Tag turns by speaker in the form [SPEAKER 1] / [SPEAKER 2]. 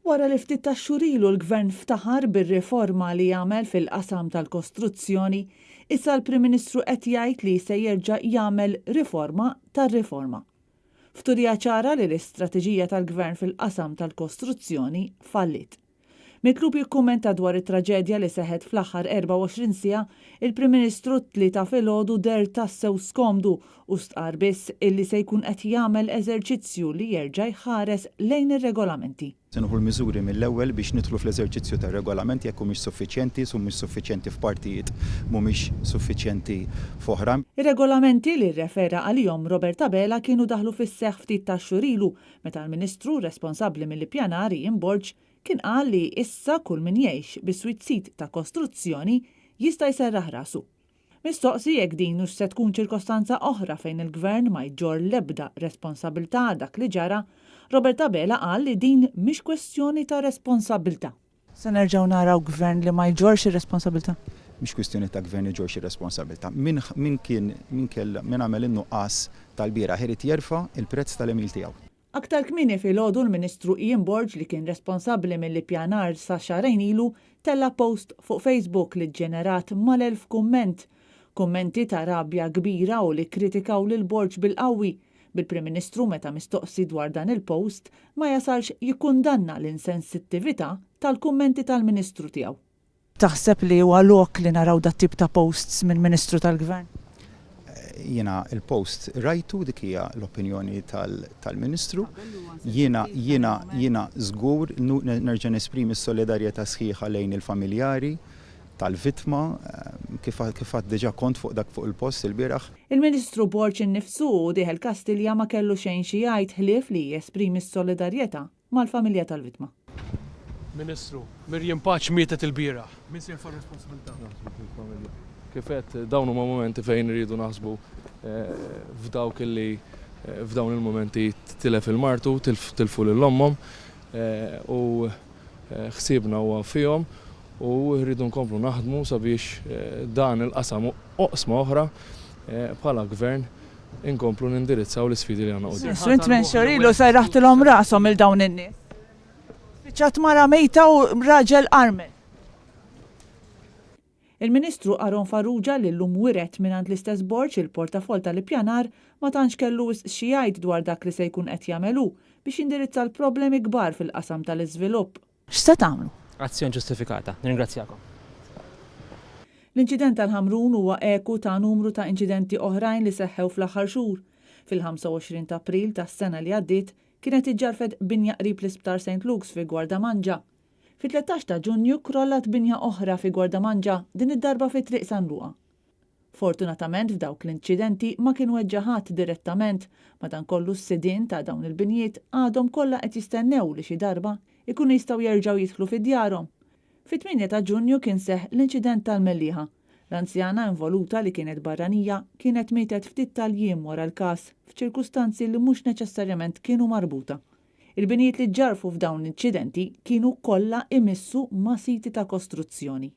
[SPEAKER 1] Wara li ftit tax-xhur ilu l-Gvern ftaħar bir-riforma li għamel fil-qasam tal-kostruzzjoni, issa l-Prim Ministru qed jgħid li se jerġa' jagħmel riforma tar-riforma. F'turija ċara li l-istrateġija tal-Gvern fil-qasam tal-kostruzzjoni falliet. Mitlub jikkummenta dwar it-traġedja li seħħet fl-aħħar 24 siegħa, il-Prim Ministru t-Tlieta filgħodu deher tassew skomdu u stqarr biss illi se jkun qed jagħmel eżerċizzju li jerġa' jħares lejn ir-regolamenti.
[SPEAKER 2] Se nieħu l-miżuri mill-ewwel biex nidħlu fl-eżerċizzju tar-regolamenti jekk humiex suffiċjenti, humiex suffiċjenti f'partijiet, mhumiex suffiċjenti f'oħra.
[SPEAKER 1] Ir-regolamenti li rrefera għalihom Robert Abela kienu daħlu fis-seħħ ftit tax-xhur ilu meta l-Ministru responsabbli mill-ippjanar Ian Borg kien qal li issa kull min jgħix biswit sit ta' kostruzzjoni jista' jserraħ rasu. Mistoqsi jekk din hux se tkun ċirkostanza oħra fejn il-Gvern ma jġorr l-ebda responsabbiltà għal dak li ġara, Robert Abela qal li din mhix kwestjoni ta' responsabbiltà. Se nerġgħu naraw Gvern li ma jġorrx ir-responsabbiltà?
[SPEAKER 2] Mhix kwistjoni ta' Gvern iġorrx ir-responsabbiltà. Min min kien min kell min għamel in-nuqqas tal-bieraħ irid jerfa' l-prezz tal-għemil tiegħu.
[SPEAKER 1] Aktar kmieni filgħodu l-Ministru Ian Borg li kien responsabbli mill-ippjanar sa xahrejn ilu tella' post fuq Facebook li ġġenerat mal-1,000 kumment. Kummenti ta' rabja kbira u li kkritikaw lil Borg bil-qawwi, bil-Prim Ministru meta mistoqsi dwar dan il-post ma jasalx jikkundanna l-insensittività tal-kummenti tal-Ministru tiegħu. Taħseb li huwa lok li naraw dat-tip ta' posts minn Ministru tal-Gvern?
[SPEAKER 2] Jiena l-post rajtu, dik hija l-opinjoni tal-Ministru. Jiena jiena jiena żgur nerġa' nesprimi s-solidarjetà sħiħa lejn il-familjari tal-vittma, kif kif għedt diġà kont fuq dak fuq il-post ilbieraħ.
[SPEAKER 1] Il-Ministru Borg innifsu u dieħel Kastilja ma kellu xejn xi jgħid ħlief li jesprimi s-solidarjetà mal-familja tal-vittma.
[SPEAKER 3] Ministru, Miriam Pace mietet ilbieraħ. Min se jerfa' r-responsabilità?
[SPEAKER 4] Kif għedt, dawn huma mumenti fejn irridu naħsbu f'dawk illi f'dawn il-mumenti tilef il-martu, tilfu lil ommhom u ħsiebna huwa fihom u rridu nkomplu naħdmu sabiex dan il-qasam u oqsma oħra bħala Gvern inkomplu nindirizzaw l-isfidi li għandna quddiemna.
[SPEAKER 1] Ministru, int minn xhur ilu serraħtilhom rashom 'il dawn in-nies. Spiċċat mara mejta u raġel armel. Il-Ministru Aaron Farrugia li llum wiret mingħand l-istess Borg il-portafoll tal-ippjanar ma tantx kellu wisq xi jgħid dwar dak li se jkun qed jagħmel hu biex jindirizza l-problemi kbar fil-qasam tal-iżvilupp. X'se tagħmlu?
[SPEAKER 5] Azzjoni ġustifikata. Nirringrazzjakom.
[SPEAKER 1] L-inċident tal-Ħamrun huwa eku ta' numru ta' inċidenti oħrajn li seħħew fl-aħħar xhur. Fil-25 ta' April tas-sena li għaddiet, kienet iġġarfet binja qrib l-Isptar Saint Luke's fi Gwardamanġa. Fit-13 ta' Ġunju krollat binja oħra fi Gwardamanġa, din id-darba fi Triq San Luqa. Fortunatament f'dawk l-inċidenti ma kien weġġa' ħadd direttament, madankollu s-sidien ta' dawn il-binjiet għadhom kollha qed jistennew li xi darba jkunu jistgħu jerġgħu jidħlu fi djarhom. Fit-8 ta' Ġunju kien seħħ l-inċident tal-Mellieħa. L-anzjana involuta li kienet barranija kienet mietet ftit tal-jiem wara l-każ f'ċirkustanzi li mhux neċessarjament kienu marbuta. Il-binjiet li ġġarrfu f'dawn l-inċidenti kienu kollha imissu ma' siti ta' kostruzzjoni.